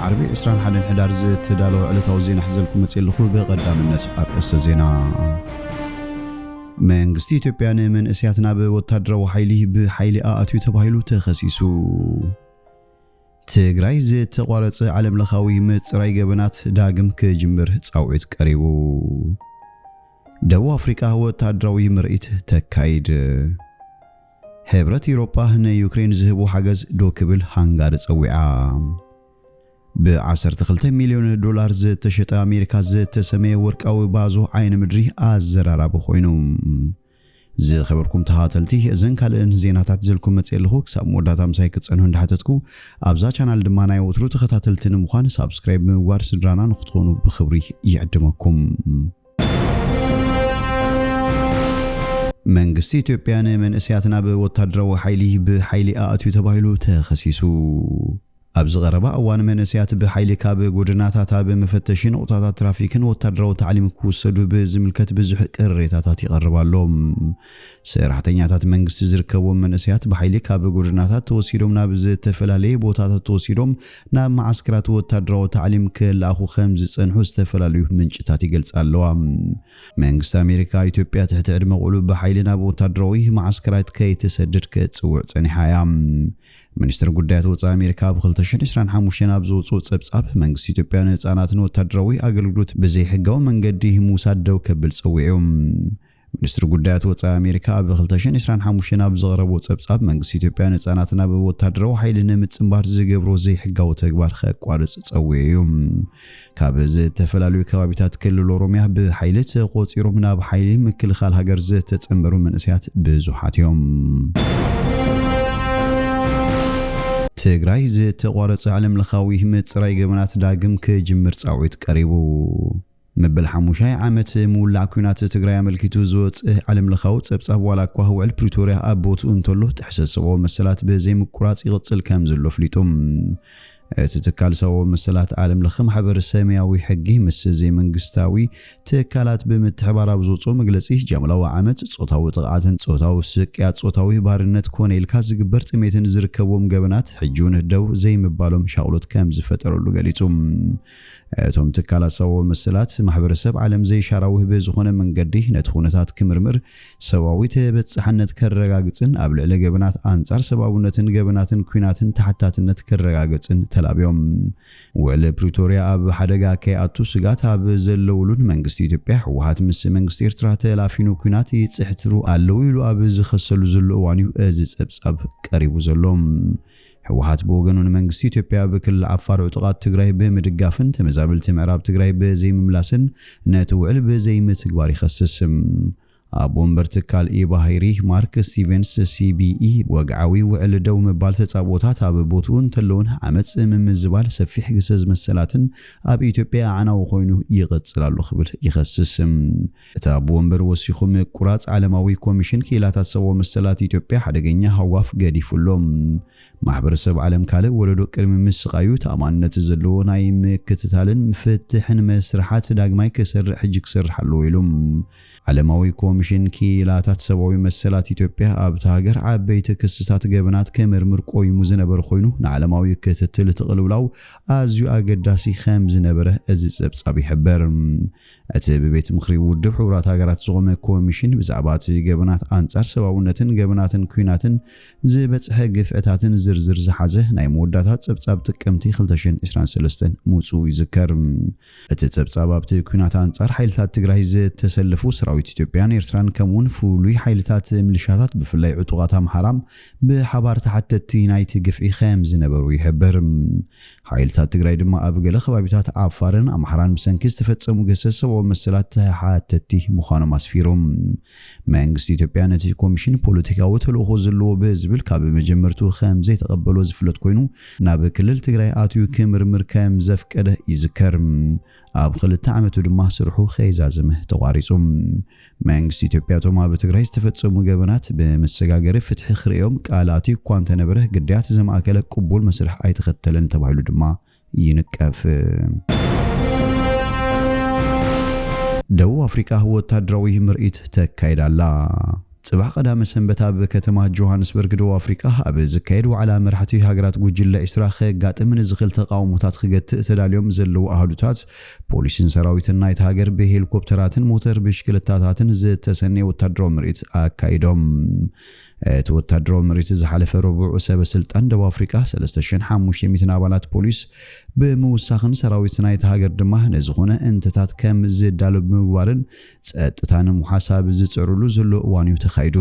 ዓርቢ ዕስራን ሓደን ሕዳር ዝተዳለወ ዕለታዊ ዜና ሒዘልኩም መፅእ ኣለኹ። ብቐዳምነት ኣርእስተ ዜና። መንግስቲ ኢትዮጵያ ንመንእሰያት ናብ ወታደራዊ ሓይሊ ብሓይሊ ኣእትዩ ተባሂሉ ተኸሲሱ። ትግራይ ዝተቋረጸ ዓለምለኻዊ ምጽራይ ገበናት ዳግም ክጅምር ጻውዒት ቀሪቡ። ደቡብ ኣፍሪቃ ወታደራዊ ምርኢት ተካይድ። ሕብረት ኤውሮጳ ንዩክሬን ዝህቦ ሓገዝ ዶ ክብል ሃንጋሪ ጸዊዓ። ብ ዓሰርተ ክልተ ሚልዮን ዶላር ዝተሸጠ ኣሜሪካ ዝተሰመየ ወርቃዊ ባዞ ዓይኒ ምድሪ ኣዘራራቢ ኮይኑ። ዝኸበርኩም ተኸታተልቲ፣ እዘን ካልእን ዜናታት ዘልኩም መጽእ ኣለኹ። ክሳብ መወዳእታ ምሳይ ክትጸንሑ እንዳሓተትኩ፣ ኣብዛ ቻናል ድማ ናይ ወትሩ ተኸታተልቲ ንምዃን ሳብስክራይብ ብምግባር ስድራና ንክትኾኑ ብኽብሪ ይዕድመኩም። መንግስቲ ኢትዮጵያ ንመንእሰያት ናብ ወታደራዊ ሓይሊ ብሓይሊ ኣእትዩ ተባሂሉ ተኸሲሱ። ኣብ ዝቐረባ እዋን መንእሰያት ብሓይሊ ካብ ጎደናታት ኣብ መፈተሺ ነቑጣታት ትራፊክን ወታደራዊ ታዕሊም ክውሰዱ ብዝምልከት ብዙሕ ቅሬታታት ይቐርብ ኣሎ። ሰራሕተኛታት መንግስቲ ዝርከብዎም መንእሰያት ብሓይሊ ካብ ጎደናታት ተወሲዶም ናብ ዝተፈላለየ ቦታታት ተወሲዶም ናብ መዓስከራት ወታደራዊ ታዕሊም ክለኣኹ ከም ዝጸንሑ ዝተፈላለዩ ምንጭታት ይገልጻ ኣለዋ። መንግስቲ ኣሜሪካ ኢትዮጵያ ትሕቲ ዕድመ ቆልዑ ብሓይሊ ናብ ወታደራዊ መዓስከራት ከይትሰድድ ክትጽውዕ ጸኒሓ እያ። ሚኒስትር ጉዳያት ወጻኢ ኣሜሪካ ኣብ ክልተ ሽሕን ዕስራን ሓሙሽተን ኣብ ዝወጽኦ ጸብጻብ፣ መንግስቲ ኢትዮጵያ ንህጻናትን ወታደራዊ ኣገልግሎት ብዘይሕጋዊ መንገዲ ምውሳድ ደው ከብል ጸዊዑ። ሚኒስትሪ ጉዳያት ወጻኢ ኣሜሪካ ኣብ ክልተ ሽሕን ዕስራን ሓሙሽተን ኣብ ዘቕረቦ ጸብጻብ፣ መንግስቲ ኢትዮጵያ ንህጻናት ናብ ወታደራዊ ሓይሊ ንምጽንባር ዝገብሮ ዘይሕጋዊ ተግባር ከቋርጽ ጸዊዑ እዩ። ካብ ዝተፈላለዩ ከባቢታት ክልል ኦሮሚያ ብሓይሊ ተቖጺሮም ናብ ሓይሊ ምክልኻል ሃገር ዝተጸንበሩ መንእሰያት ብዙሓት እዮም። ትግራይ ዝተቋረጸ ዓለምለኻዊ ምጽራይ ገበናት ዳግም ክጅምር ጻውዒት ቀሪቡ። መበል ሓሙሻይ ዓመት ምውላዕ ኲናት ትግራይ ኣመልኪቱ ዝወጽእ ዓለምለኻዊ ጸብጻብ፣ ዋላ እኳ ውዕል ፕሪቶርያ ኣብ ቦትኡ እንተሎ፣ ጥሕሰት ሰብኣዊ መሰላት ብዘይምቁራጽ ይቕጽል ከም ዘሎ ኣፍሊጡ። እቲ ትካል ሰብኣዊ መሰላት ዓለምለኸ ማሕበር ሰማያዊ ሕጊ ምስ ዘይመንግስታዊ ትካላት ብምትሕባር ኣብ ዝወፅኦ መግለፂ፣ ጃምላዊ ዓመፅ፣ ፆታዊ ጥቕዓትን ፆታዊ ስቅያት፣ ፆታዊ ባርነት ኮነ ኢልካ ዝግበር ጥሜትን ዝርከብዎም ገበናት ሕጂ እውን ደው ዘይምባሎም ሻቕሎት ከም ዝፈጠረሉ ገሊፁ። እቶም ትካላት ሰብኣዊ መሰላት ማሕበረሰብ ዓለም ዘይሻራዊ ብዝኾነ መንገዲ ነቲ ኩነታት ክምርምር፣ ሰብኣዊ ተበጻሕነት ከረጋግጽን ኣብ ልዕሊ ገበናት ኣንጻር ሰብኣውነትን ገበናትን ኲናትን ተሓታትነት ክረጋገጽን ተላብዮም። ውዕል ፕሪቶርያ ኣብ ሓደጋ ከይኣቱ ስጋት ኣብ ዘለውሉን መንግስቲ ኢትዮጵያ ህወሓት ምስ መንግስቲ ኤርትራ ተላፊኑ ኲናት ይጽሕትሩ ኣለዉ ኢሉ ኣብ ዝኸሰሉ ዘሎ እዋን እዩ እዚ ጸብጻብ ቀሪቡ ዘሎ። ህወሓት ብወገኑ ንመንግስቲ ኢትዮጵያ ኣብ ክልል ዓፋር ዕጡቓት ትግራይ ብምድጋፍን ተመዛበልቲ ምዕራብ ትግራይ ብዘይምምላስን ነቲ ውዕል ብዘይምትግባር ይኸስስ። ኣቦ ወንበር ትካል ኢባህሪ ማርክ ስቲቨንስ፣ ሲቢኢ፣ ወግዓዊ ውዕል ደው ምባል ተጻብኦታት ኣብ ቦትኡ እንተለውን ዓመጽ ምምዝባል ሰፊሕ ግሰስ መሰላትን ኣብ ኢትዮጵያ ኣዕናዊ ኮይኑ ይቕጽል ኣሎ ክብል ይኸስስ። እቲ ኣቦ ወንበር ወሲኹ ምቁራጽ ዓለማዊ ኮሚሽን ክኢላታት ሰብኣዊ መሰላት ኢትዮጵያ ሓደገኛ ሃዋፍ ገዲፉ ኣሎ። ማሕበረሰብ ዓለም ካልእ ወለዶ ቅድሚ ምስቓዩ ተኣማንነት ዘለዎ ናይ ምክትታልን ፍትሕን መስርሓት ዳግማይ ክሰርዕ ሕጂ ክሰርሕ ኣለዎ ኢሉ። ዓለማዊ ኮሚሽን ክኢላታት ሰብኣዊ መሰላት ኢትዮጵያ ኣብታ ሃገር ዓበይቲ ክስታት ገበናት ክምርምር ቆይሙ ዝነበረ ኮይኑ፣ ንዓለማዊ ክትትል እቲ ቅልውላው ኣዝዩ ኣገዳሲ ከም ዝነበረ እዚ ጸብጻብ ይሕብር። እቲ ብቤት ምኽሪ ውድብ ሕቡራት ሃገራት ዝቖመ ኮሚሽን ብዛዕባ እቲ ገበናት ኣንጻር ሰብኣውነትን ገበናትን ኲናትን ዝበጽሐ ግፍዕታትን ዝርዝር ዝሓዘ ናይ መወዳእታ ጸብጻብ ጥቅምቲ ክልተ ሽሕን ዕስራን ሰለስተን ምውጽኡ ይዝከር። እቲ ጸብጻብ ኣብቲ ኲናት ኣንጻር ሓይልታት ትግራይ ዝተሰለፉ ሰራዊት ኢትዮጵያን ኤርትራን ከምኡውን ፍሉይ ሓይልታት ምልሻታት ብፍላይ ዕጡቓት ኣምሓራ ብሓባር ተሓተትቲ ናይቲ ግፍዒ ከም ዝነበሩ ይሕብር። ሓይልታት ትግራይ ድማ ኣብ ገለ ከባቢታት ዓፋርን ኣምሓራን ብሰንኪ ዝተፈጸሙ ግህሰት ሰብኣዊ መሰላት ተሓተቲ ምዃኖም ኣስፊሩ። መንግስቲ ኢትዮጵያ ነቲ ኮሚሽን ፖለቲካዊ ተልእኾ ዘለዎ ብዝብል ካብ መጀመርቱ ከም ዘይተቐበሎ ዝፍለጥ ኮይኑ፣ ናብ ክልል ትግራይ ኣትዩ ክምርምር ከም ዘፍቀደ ይዝከር። ኣብ ክልተ ዓመቱ ድማ ስርሑ ከይዛዝም ተቋሪጹ። መንግስቲ ኢትዮጵያ እቶም ኣብ ትግራይ ዝተፈጸሙ ገበናት ብመሰጋገሪ ፍትሒ ክርእዮም ቃል ኣትዩ እኳ እንተነበረ፣ ግዳያት ዘማእከለ ቅቡል መስርሕ ኣይተኸተለን ተባሂሉ ድማ ይንቀፍ። ደቡብ ኣፍሪቃ ወታደራዊ ምርኢት ተካይድ ኣላ። ጽባሕ ቀዳመ ሰንበት ኣብ ከተማ ጆሃንስበርግ ደቡብ ኣፍሪቃ ኣብ ዝካየድ ዋዕላ መራሕቲ ሃገራት ጉጅለ ዒስራ ከጋጥም ንዝኽእል ተቃውሞታት ክገትእ ተዳልዮም ዘለዉ ኣሃዱታት ፖሊስን ሰራዊትን ናይቲ ሃገር ብሄሊኮፕተራትን ሞተር ብሽክለታታትን ዝተሰነየ ወታደራዊ ምርኢት ኣካይዶም። እቲ ወታደራዊ ምርኢት ዝሓለፈ ረቡዕ ሰበ ስልጣን ደቡብ ኣፍሪቃ ሰለስተ ሽሕን ሓሙሽተ ሚእትን ኣባላት ፖሊስ ብምውሳኽን ሰራዊት ናይቲ ሃገር ድማ ንዝኾነ እንተታት ከም ዝዳሎ ብምግባርን ጸጥታ ንምውሓስ ኣብ ዝጽዕርሉ ዘሎ እዋን እዩ ተኻይዱ።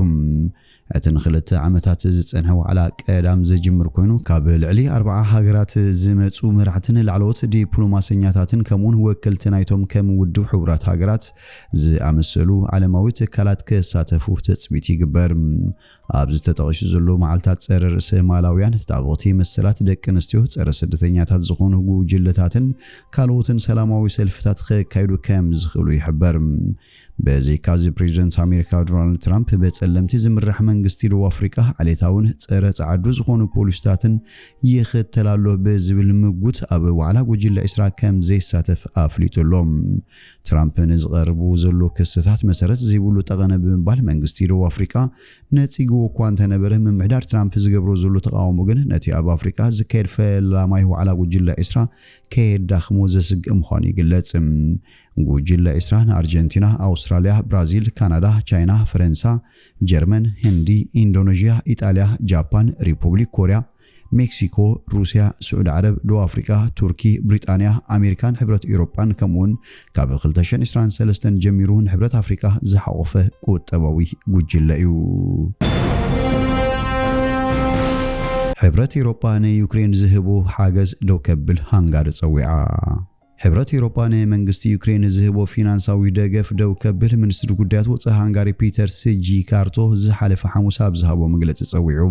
እቲ ንኽልተ ዓመታት ዝጸንሐ ዋዕላ ቀዳም ዝጅምር ኮይኑ፣ ካብ ልዕሊ ኣርብዓ ሃገራት ዝመጹ መራሕትን ላዕለዎት ዲፕሎማሰኛታትን ከምኡውን ወከልቲ ናይቶም ከም ውድብ ሕቡራት ሃገራት ዝኣመሰሉ ዓለማዊ ትካላት ክሳተፉ ትጽቢት ይግበር። ኣብዚ ተጠቒሱ ዘሎ መዓልታት ጸረ ርእሰ ማላውያን፣ ተጣበቕቲ መሰላት ደቂ ኣንስትዮ፣ ጸረ ስደተኛታት ዝኾኑ ጉጅለታትን ካልኦትን ሰላማዊ ሰልፍታት ከካይዱ ከም ዝኽእሉ ይሕበር። በዘይካዚ ፕሬዚደንት ኣሜሪካ ዶናልድ ትራምፕ በጸለምቲ ዝምራሕ መንግስቲ ደቡብ ኣፍሪቃ ዓሌታውን ጸረ ጸዓዱ ዝኾኑ ፖሊሲታትን ይኽተል ኣሎ ብዝብል ምጉት ኣብ ዋዕላ ጉጅለ ዒስራ ከም ዘይሳተፍ ኣፍሊጡ ኣሎ። ትራምፕ ንዝቐርቡ ዘሎ ክስታት መሰረት ዘይብሉ ጠቐነ ብምባል መንግስቲ ደቡብ ኣፍሪቃ ነጺግዎ እኳ እንተነበረ፣ ምምሕዳር ትራምፕ ዝገብሮ ዘሎ ተቃውሞ ግን ነቲ ኣብ ኣፍሪቃ ዝካየድ ፈላማይ ዋዕላ ጉጅለ ዒስራ ከየዳኽሞ ዘስግእ ምዃኑ ይግለጽ። ጉጅለ ዒስራ ንኣርጀንቲና፣ ኣውስትራልያ፣ ብራዚል፣ ካናዳ፣ ቻይና፣ ፈረንሳ፣ ጀርመን፣ ህንዲ፣ ኢንዶኔዥያ፣ ኢጣልያ፣ ጃፓን፣ ሪፑብሊክ ኮርያ፣ ሜክሲኮ፣ ሩስያ፣ ስዑዲ ዓረብ፣ ደቡብ ኣፍሪቃ፣ ቱርኪ፣ ብሪጣንያ፣ ኣሜሪካን ሕብረት ኤውሮጳን ከምኡውን ካብ ክልተ ሽሕን ዕስራን ሰለስተን ጀሚሩ ንሕብረት ኣፍሪቃ ዝሓቖፈ ቁጠባዊ ጉጅለ እዩ። ሕብረት ኤውሮጳ ንዩክሬን ዝህቦ ሓገዝ ደው ከብል ሃንጋሪ ጸዊዓ። ሕብረት ኤውሮጳ ንመንግስቲ ዩክሬን ዝህቦ ፊናንሳዊ ደገፍ ደው ከብል ሚኒስትሪ ጉዳያት ወጻኢ ሃንጋሪ ፒተር ስጂካርቶ ዝሓለፈ ሓሙስ ኣብ ዝሃቦ መግለጺ ጸዊዑ።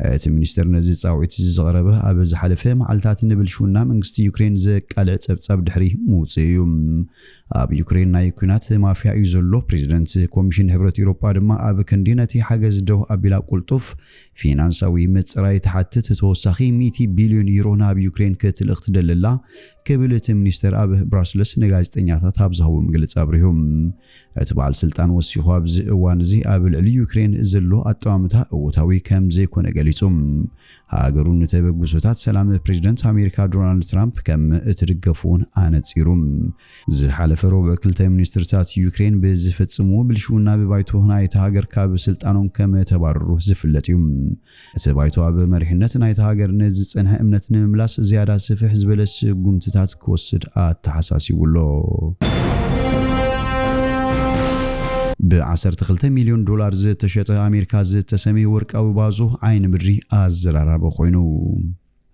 እቲ ሚኒስተር ነዚ ጻውዒት እዚ ዘቕረበ ኣብ ዝሓለፈ መዓልታት ንብልሽውና መንግስቲ ዩክሬን ዘቃልዕ ጸብጻብ ድሕሪ ምውጽእ እዩ። ኣብ ዩክሬን ናይ ኲናት ማፍያ እዩ ዘሎ። ፕሬዚደንት ኮሚሽን ሕብረት ኤውሮጳ ድማ ኣብ ክንዲ ነቲ ሓገዝ ደው ኣቢላ ቁልጡፍ ፊናንሳዊ ምጽራይ ትሓትት ተወሳኺ ሚእቲ ቢልዮን ዩሮ ናብ ዩክሬን ክትልእኽ ትደሊ ኣላ ክብል እቲ ሚኒስተር ኣብ ብራስለስ ንጋዜጠኛታት ኣብ ዝሃቦ መግለጺ ኣብሪሁ። እቲ በዓል ስልጣን ወሲኹ ኣብዚ እዋን እዚ ኣብ ልዕሊ ዩክሬን ዘሎ ኣጠማምታ እወታዊ ከም ዘይኮነ ገሊጹ። ሃገሩ ንተበግሶታት ሰላም ፕሬዚደንት ኣሜሪካ ዶናልድ ትራምፕ ከም እትድገፍ እውን ኣነጺሩ። ዝሓለፈ ረቡዕ ክልተ ሚኒስትርታት ዩክሬን ብዝፍጽምዎ ብልሽውና ብባይቶ ናይቲ ሃገር ካብ ስልጣኖም ከም ተባረሩ ዝፍለጥ እዩ። እቲ ባይቶ ኣብ መሪሕነት ናይቲ ሃገር ንዝጸንሐ እምነት ንምምላስ ዝያዳ ስፍሕ ዝበለ ስጉምትታት ክወስድ ኣተሓሳሲቡ ኣሎ። ብ ዓሰርተ ክልተ ሚልዮን ዶላር ዝተሸጠ ኣሜሪካ ዝተሰመየ ወርቃዊ ባዞ ዓይኒ ምድሪ ኣዘራራቢ ኮይኑ።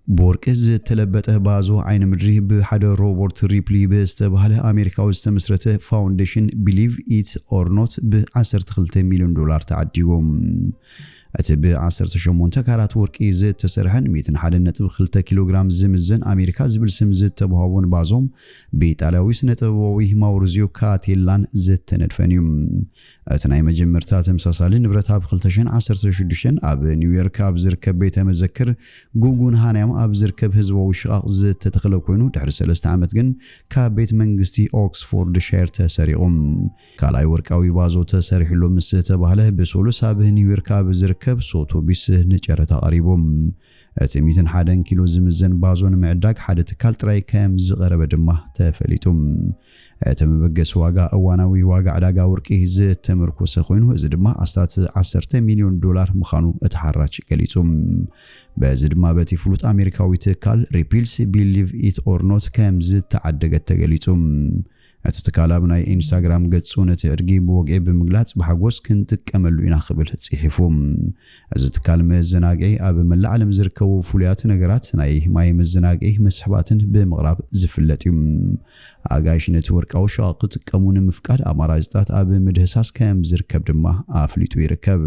ብወርቂ ዝተለበጠ ባዞ ዓይኒ ምድሪ ብሓደ ሮበርት ሪፕሊ ብዝተባህለ ኣሜሪካዊ ዝተመስረተ ፋውንዴሽን ቢሊቭ ኢት ኦር ኖት ብ ዓሰርተ ክልተ ሚልዮን ዶላር ተዓዲጎም። እቲ ብ ዓሰርተ ሸሞንተ ካራት ወርቂ ዝተሰርሐን ሚእትን ሓደን ነጥቢ ክልተ ኪሎ ግራም ዝምዘን ኣሜሪካ ዝብል ስም ዝተዋህቦን ባዞም ብኢጣልያዊ ስነ ጥበባዊ ማውሪዚዮ ካቴላን ዝተነድፈን እዩ። እቲ ናይ መጀመርታ ተመሳሳሊ ንብረት ኣብ ክልተ ሽሕን ዓሰርተ ሽዱሽተን ኣብ ኒውዮርክ ኣብ ዝርከብ ቤተ መዘክር ጉጉንሃንያም ኣብ ዝርከብ ህዝባዊ ሽቓቕ ዝተተኽለ ኮይኑ፣ ድሕሪ ሰለስተ ዓመት ግን ካብ ቤት መንግስቲ ኦክስፎርድ ሻየር ተሰሪቑ። ካልኣይ ወርቃዊ ባዞ ተሰሪሕሉ ምስ ተባህለ ብሰሉስ ኣብ ኒውዮርክ ኣብ ዝርከብ ሶቶቢስ ንጨረታ ቀሪቡ። እቲ ሚእትን ሓደን ኪሎ ዝምዘን ባዞ ንምዕዳግ ሓደ ትካል ጥራይ ከም ዝቐረበ ድማ ተፈሊጡ። እቲ መበገሲ ዋጋ እዋናዊ ዋጋ ዕዳጋ ወርቂ ዝተመርኮሰ ኮይኑ፣ እዚ ድማ ኣስታት ዓሰርተ ሚልዮን ዶላር ምዃኑ እቲ ሓራጅ ገሊጹ። በዚ ድማ በቲ ፍሉጥ ኣሜሪካዊ ትካል ሪፕልስ ቢሊቭ ኢት ኦር ኖት ከም ዝተዓደገት ተገሊጹ። እቲ ትካል ኣብ ናይ ኢንስታግራም ገጹ ነቲ ዕድጊ ብወግዒ ብምግላጽ፣ ብሓጎስ ክንጥቀመሉ ኢና ክብል ጽሒፉ። እዚ ትካል መዘናግዒ ኣብ መላእ ዓለም ዝርከቡ ፍሉያት ነገራት፣ ናይ ማይ መዘናግዒ መስሕባትን ብምቕራብ ዝፍለጥ እዩ። ኣጋይሽ ነቲ ወርቃዊ ሸቓቕ ክጥቀሙ ንምፍቃድ ኣማራጺታት ኣብ ምድህሳስ ከም ዝርከብ ድማ ኣፍሊጡ ይርከብ።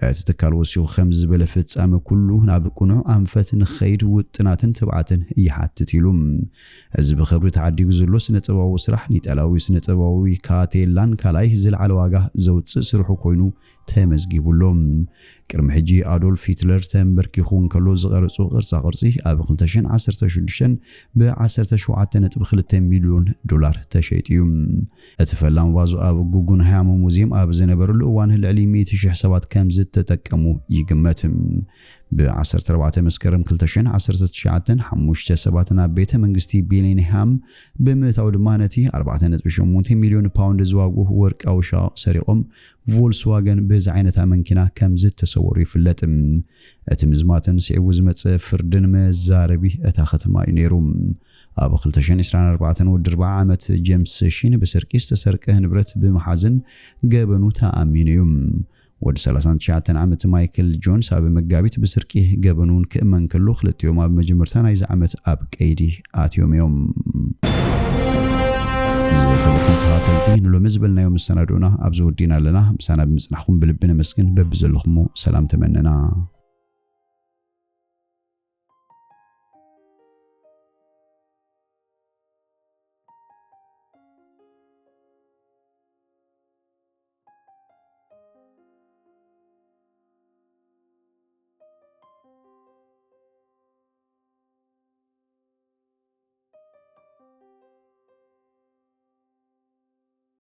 እቲ ትካል ወሲኹ ከም ዝበለ፣ ፍጻመ ኩሉ ናብ ቅኑዕ ኣንፈት ንኽኸይድ ውጥናትን ትብዓትን ይሓትት ኢሉ። እዚ ብኽብሪ ተዓዲጉ ዘሎ ስነ ጥበባዊ ስራሕ ንኢጣልያዊ ስነ ጥበባዊ ካቴላን ካልኣይ ዝለዓለ ዋጋ ዘውጽእ ስርሑ ኮይኑ ተመዝጊቡ ኣሎ። ቅድሚ ሕጂ ኣዶልፍ ሂትለር ተንበርኪኹ እንከሎ ዝቐረጾ ቅርጻ ቅርጺ ኣብ ክልተ ሽሕን ዓሰርተ ሽዱሽተን ብ ዓሰርተ ሸውዓተ ነጥቢ ክልተ ሚልዮን ዶላር ተሸይጡ እዩ። እቲ ፈላሚ ቫዞ ኣብ ጉጉንሃያም ሙዚየም ኣብ ዝነበረሉ እዋን ልዕሊ ሚእቲ ሽሕ ሰባት ከም ዝተጠቀሙ ይግመት። ብ ዓሰርተ ኣርባዕተ መስከረም ክልተ ሽሕን ዓሰርተ ትሽዓተን ሓሙሽተ ሰባት ናብ ቤተ መንግስቲ ቢሊንግሃም ብምእታው ድማ ነቲ ኣርባዕተ ነጥቢ ሸሞንተ ሚልዮን ፓውንድ ዝዋግኡ ወርቃዊ ሻቕ ሰሪቖም ቮልስዋገን ብዚ ዓይነታ መንኪና ከም ዝተሰወሩ ይፍለጥ። እቲ ምዝማትን ስዒቡ ዝመጸ ፍርድን መዛረቢ እታ ከተማ እዩ ነይሩ። ኣብ ክልተ ሽሕን ዕስራን ኣርባዕተን ወዲ ኣርብዓ ዓመት ጄምስ ሺን ብስርቂ ዝተሰርቀ ንብረት ብምሓዝን ገበኑ ተኣሚኑ እዩ። ወዲ ሰላሳን ትሽዓተን ዓመት ማይክል ጆንስ ኣብ መጋቢት ብስርቂ ገበኑን ክእመን ከሎ ክልቲኦም ኣብ መጀመርታ ናይዚ ዓመት ኣብ ቀይዲ ኣትዮም እዮም። ዝኸበርኩም ተኸታተልቲ ንሎሚ ዝበልናዮ መሰናዶና ኣብዚ ወዲና ኣለና። ምሳና ብምጽናሕኩም ብልቢ ነመስግን። በብዘለኹሞ ሰላም ተመነና።